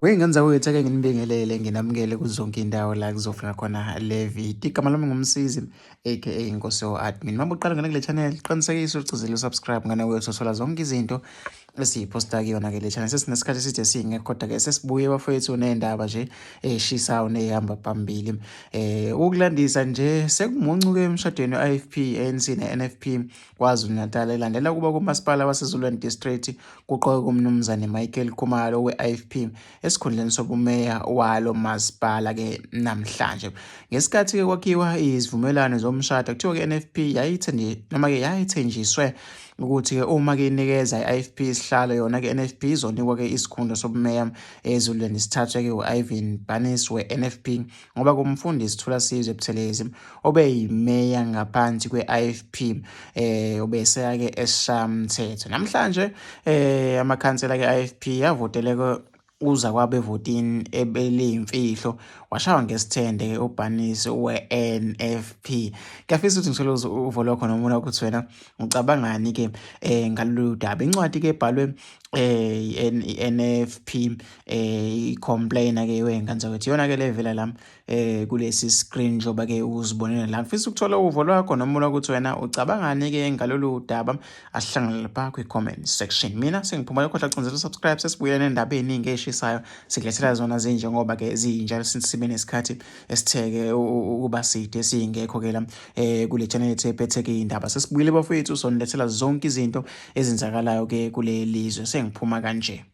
Wey'ngane zakwethu ake nginibingelele nginamukele kuzonke iy'ndawo la kuzofika khona le video. Igama lami nguMsizi aka Inkosi yo-Admin. Uma uqala ngena kule channel qinisekisa ucizele usubscribe ngane wethu uthola zonke izinto esiyiphosta kuyona-ke le channel. Sesinesikhathi eside singekho kodwa-ke sesibuye bafowethu ney'ndaba nje ey'shisayo ney'hamba phambili. Ukulandisa nje sekumuncu-ke emshadweni we-IFP, ANC ne-NFP KwaZulu-Natal elandela ukuba kumasipala waseZululand District kuqokwe uMnumzane Michael Khumalo we-IFP esikhundleni sobumeya walo masipala-ke namhlanje. Ngesikhathi-ke kwakhiwa izivumelwano zomshado kuthiwa-ke NFP yayithende noma-ke yayithenjiswe ukuthi-ke uma-ke inikeza i-IFP isihlalo yona-ke NFP izonikwa-ke isikhundla sobumeya eZululand sithathwe-ke u-Ivan Barnes we-NFP ngoba kumfundisi Thulasizwe Buthelezi obeyimeya ngaphansi kwe-IFP ubeseyake esishamthetho namhlanje amakhansela ke-IFP avotele uza kwabe evotini ebeliyimfihlo washawa ngesithende uBhanisi we-NFP. Ngiyafisa ukuthi ngithole uvo lwakho noma ukuthi wena ucabangani ke ngalolu daba. Incwadi ke ebhalwe i-NFP i-complainer ke wey'ngane zakwethu iyona ke le vela la kulesi screen njengoba ke uzibonela la. Ngifisa ukuthola uvo lwakho noma ukuthi wena ucabangani ke ngalolu daba. Asihlangane lapha kwi-comment section. Mina sengiphuma lokho cindezela subscribe sesibuyele nendaba eziningi eshisayo sikulethela zona zinjengoba ke zinjalo sibe nesikhathi esitheke ukuba side singekho ke la kule channel yethu ephethe ke indaba. Sesibuyile bafowethu sonilethela zonke izinto ezenzakalayo ke kuleli zwe. Sengiphuma kanje.